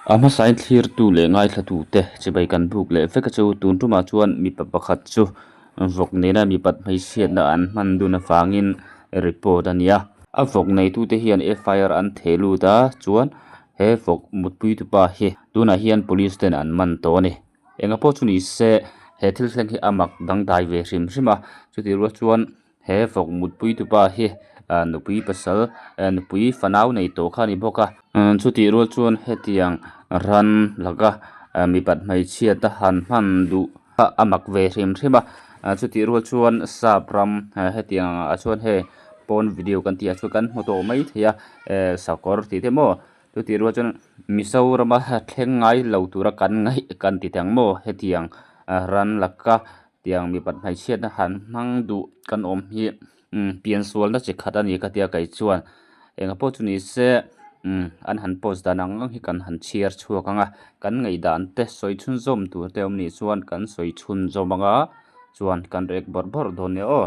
A hmasain thlirtu leh ngaithlatute chibai kan buk leh vek a chu tun tumah chuan mipa pakhat chu vawk nena mipat hmeichhiatna an hman dun avangin report a ni a. A vawk neitute hian FIR an theh lut a chuan he vawk mutpui tupa hi tunah hian police ten an man tawh a ni. Enga pawh chu ni se he thil thleng hi a mak dangdai ve hrim hrim a chutih rual chuan He vawk mutpui tupa hi ah nupui pasal eh nupui fanau nei tawh kha a ni bawk a chutih rual chuan hetiang ran laka ah mipat hmeichhia te han hman duh kha a mak ve hrim hrim a ah chutih rual chuan sap ram hetiang ah chuan hei pawn video kan tih ah chuan kan hmu tawh maithei a eh sakawr tih te maw chutih rual chuan Mizorama thleng ngai lo tura kan ngaih kan ti teh ang maw hetiang ran laka Tiang mipat hmeichhiatna han hmang duh kan awm hi umm piansualna chi khat a ni ka tia kei chuan enga pawh chu ni se umm an han post dan ang ang hi kan han chhiar chhuak ang a kan ngaihdan te sawi chhunzawm tur te awm nih chuan kan sawi chhunzawm ang a chuan kan rek bawrh bawrh dawn nia aw.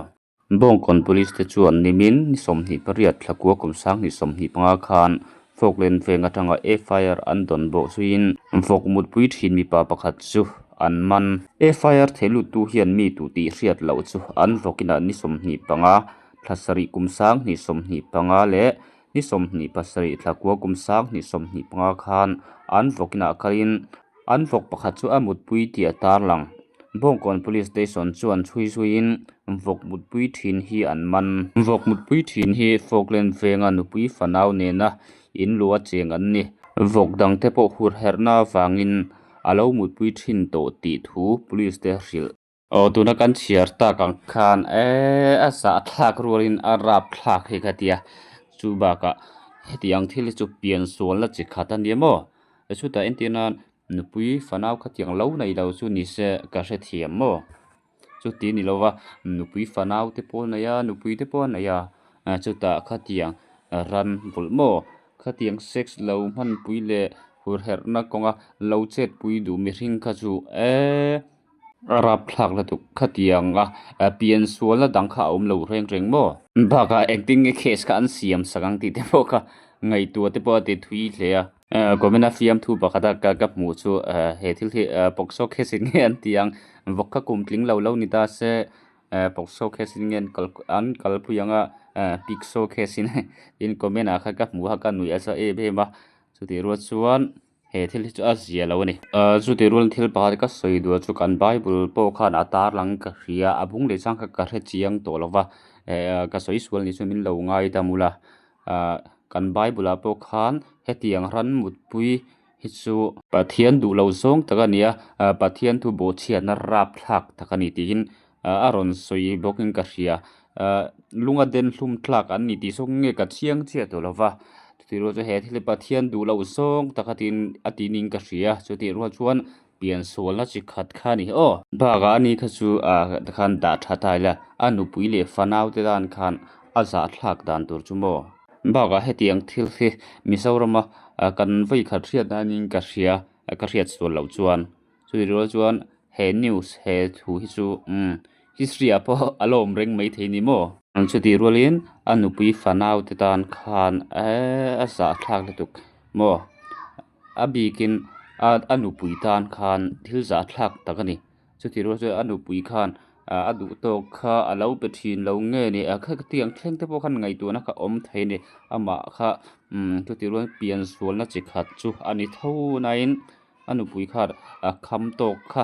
Bawngkawn Police te chuan nimin ni 28 thlakua kum 2025 khan Falkland veng atanga FIR an dawn bawh zuiin vawk mutpui thin mipa pakhat chu an man. FIR theiluttu hian mi tu tih hriat loh chu an vawkinah ni 25 thla sarih kum 2025 leh ni 27 thlakua kum 2025 khan an vawkinah kalin An vawk pakhat chu a mutpui tih a tarlang. Bawngkawn Police Station chuan chhui zuiin vawk mutpui thin hi an man. Vawk mutpui thin hi Falkland venga nupui fanau nena in luah cheng an ni. Vawk dangte pawh hurherhna avangin a lo mutpui thin tawh tih thu Police te hrilh. Aw tuna kan chhiar tak ang khan eee a zahthlak rualin a rap thlak hi ka tia chu bakah heti ang thil hi chu piansualna chi khat a ni maw chutah entir nan nupui fanau khatiang lo nei lo chu ni se ka hrethiam maw chuti ni lova nupui fanau te pawh a nei a nupui te pawh a nei a chutah khatiang ran vulh maw khatiang sex lo hmanpui leh hurherhna kawnga lo chetpui duh mihring kha chu eee. A rapthlak lutuk khatiang a piansualna dang kha a awm lo reng reng maw? Bakah engtin nge case kha an siam sak ang tih te pawh kha ngaihtuah te pawh a ti thui hle a. Comment a fiamthu pakhat a ka ka hmuh chu he thil hi POCSO case in nge an ti ang vawk kha kum tling lo lo ni ta se POCSO case in nge an kal an kalpui ang a PICSO case in tin comment ah khan ka hmuh a ka nuih a za em em a chutih rual chuan He thil hi chu a zia lo a ni. Chutih rualin thil pakhat ka sawi duh chu kan bible pawh khan a tarlang ka hria a bung leh chang kha ka hre chiang tawh lo va eh ka sawi sual ni chuan min lo ngai ta mul a ah kan bible ah pawh khan hetiang ran mutpui hi chu Pathian duh lo zawng tak a ni a ah Pathian thu bawhchhiatna rapthlak tak a ni tiin a rawn sawi bawkin ka hria ah lunga den hlum tlak an ni tih zawng nge ka chiang chiah tawh lo va chutih rual chu he thil hi Pathian duh loh zawng taka tiin a ti niin ka hria chutih rual chuan piansualna chi khat kha a ni aw. Bakah ani kha chu ah tikhan dah tha ta ila a nupui leh fanau te tan khan a zahthlak dan tur chu maw. Bakah hetiang thil hi Mizorama kan vawikhat hriat nain ka hria ka hriat sual loh chuan. Chutih rual chuan he news he thu hi chu umm history ah pawh a la awm reng maithei ni maw? Chutih rualin a nupui fanau te tan khan eee a zahthlak lutuk maw? A bikin a a nupui tan khan thil zahthlak tak a ni. Chutih rual chuan a nupui khan a duh tawk kha a lo pe thin lo nge ni a khatiang thleng te pawh khan ngaihtuahna kha awm thei a ni. Amah kha umm chutih rualin piansualna chi khat chu a ni tho nain. A nupui kha a kham tawk kha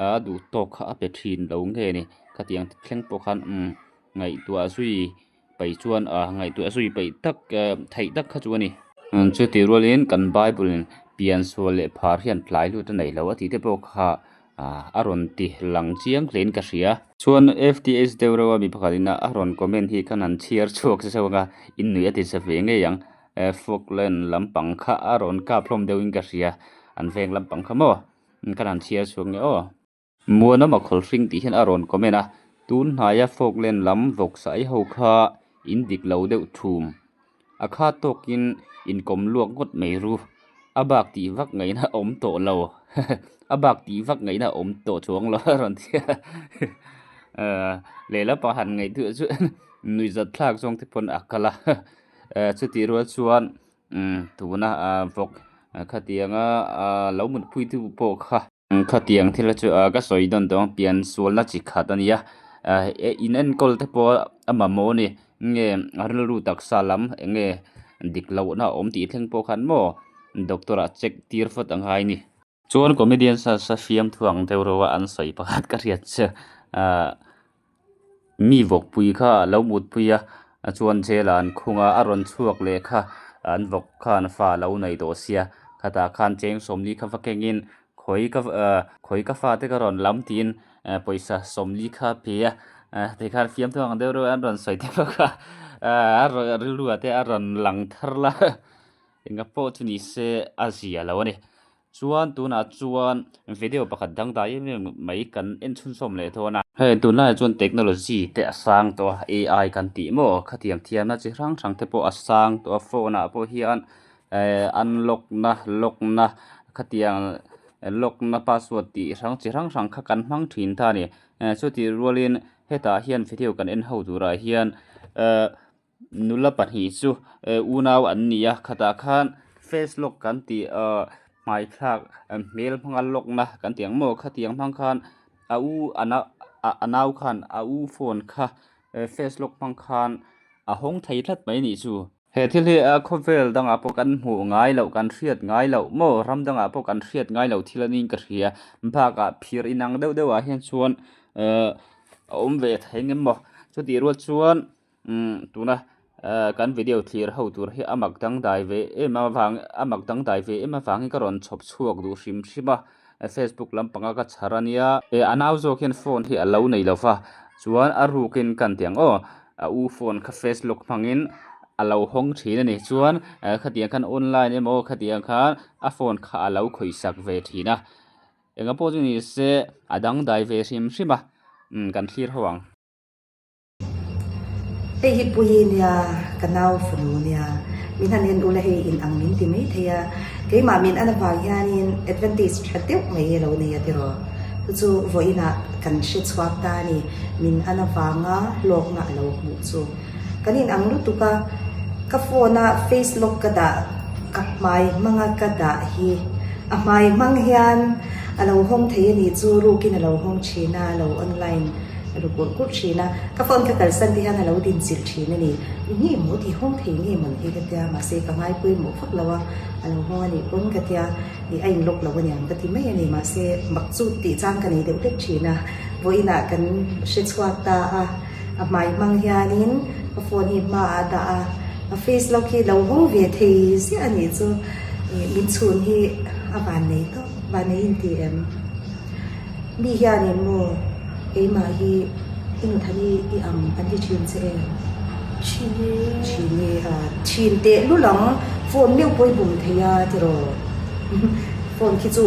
a duh tawk kha a pe thin lo nge ni khatiang thleng pawh khan umm ngaihtuah zui paih chuan ah ngaihtuah zui paih tak theih tak kha chu a ni. Chutih rualin kan bible in piansual leh phar hian tlai lut a nei lo a tih te pawh kha ah a rawn ti lang chiang hle in ka hria. Chuan F_T_H deuh reuh a mi pakhat in a rawn comment hi khan an chhiar chhuak zeuh ang a innuih a ti za ve ngei ang. Falkland lampang kha a rawn kap hlawm deuhin ka hria an veng lampang kha maw ka han chhiar chhuak nge aw. Muanawma khawlhring tih hian a rawn comment a, tun hnaia Falkland lam vawksa ei ho kha in dik lo deuh thum a kha tawkin inkawm luak ngawt mai ru a bak tih vak ngaihna a awm tawh lo a bak tih vak ngaihna a awm tawh chuang lo a rawn ti a lehlam han ngaihtuah chu nuihzat thlak zawng te pawn a kal a. Chutih rual chuan tuna vawk Khatianga lo mutpui tu pawh kha khatiang thil chu ka sawi dawn tawh ang pian sualna chi khat a nia in enkawl te pawh a mamawh a ni nge a rilru taksa lam eng nge dik lohna a awm tih thleng pawh khan maw doctor ah check tir fawt a ngai a ni. Chuan comedian search a fiamthu ang deuh reuh a an sawi pakhat ka hriat che ahh mi vawkpui kha a lo mutpui a chuan jail ah an khung a a rawn chhuak leh kha an vawk khan fa a lo nei tawh sia khatah khan cheng sawmli kha va kengin khawi ka ahh khawi ka fate ka rawn lam tiin pawisa sawmli kha a pe a tikhan fiamthu ang deuh reuh an rawn sawi te bawk a ahh a rilru ah te a rawn lang thar la enga pawh chu ni se a zia lo a ni. Chuan tunah chuan video pakhat dangdai em em mai kan en chhunzawm leh dawn a. Hei tunlaiah chuan technology te a sang tawh a AI kan tih maw khatiang thiamna chi hrang hrang te pawh a sang tawh a phone ah pawh hian eh unlock na lock na khatiang lock na password tih hrang chi hrang hrang kha kan hmang thin ta a ni. Chutih rualin hetah hian video kan en ho turah hian eh Nula pahnih chu unau an ni a khatah khan face lock kan tih ahh hmai thlak hmel hmanga lock na kan tih ang maw khatiang hmang khan a u a nau a nau khan a u phone kha face lock hmang khan a hawng thei tlat mai a nih chu. He thil hi a khawvel dangah pawh kan hmuh ngai loh kan hriat ngai loh maw ram dangah pawh kan hriat ngai loh thil a niin ka hria bakah phir inang deuh deuh ah hian chuan ehh a awm ve thei ang em maw chutih rual chuan. Umm tuna eh kan video thlir ho tur hi a mak dangdai ve em avang a mak dangdai ve em avangin ka rawn chhawp chhuak duh hrim hrim a facebook lampanga ka chhar a nia eh a nau zawk hian phone hi a lo nei lo va chuan a rukin kan ti ang aw a u phone kha face lock hmangin a lo hawng thin a ni chuan eh khatiang khan online emaw khatiang khan a phone kha a lo khawihsak ve thin a enga pawh chu ni se a dangdai ve hrim hrim a umm kan thlir ho ang. Hei hi Puii nia, ka nau fanu nia. Min han en ula hei in ang min ti mai thei a. Keimah min an avang hianin advantage tha deuh mai a lo nei a tiraw. Chu chu vawiinah kan hre chhuak ta a ni, min an avanga hlawkna a lo hmuh chu. Kan in ang lutuk a, ka phone a face lock ka dah, ka hmai hmanga ka dah hi a hmai hmang hian a lo hawng thei a nih chu, rukin a lo hawng thin a, a lo online. A ru kurh kurh thin a, ka phone ka kalsan te hian a lo din chilh thin a ni. Nge maw ti hawng thei nge mawn hi ka tia, mahse ka ngaipawimawh vak lo a, a lo hawng a nih pawn ka tia, ih a inlock lo a niang ka ti mai a ni, mahse mak chu tih chang ka nei deuh hlek thin a, vawiinah kan hre chhuak ta a, a hmai hmang hianin ka phone hi hmaah a dah a, a face lock hi lo hawng ve thei ziah a nih chu, ih min chhun hi a vannei tawp, vannei inti em? Mi hianin maw keimah hi i nuthani i ang an ti thin che em? Thin e. Thin e a, thin teh lul ang, phone meuh pawh i bum thei a tiraw? Phone khi chu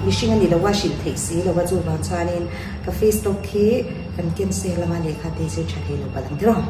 mihring a ni lo a, hrilh theih si lo a, chuvang chuanin ka face lock khi kan cancel anga lehkha te zir tha thei lo palh ang tiraw?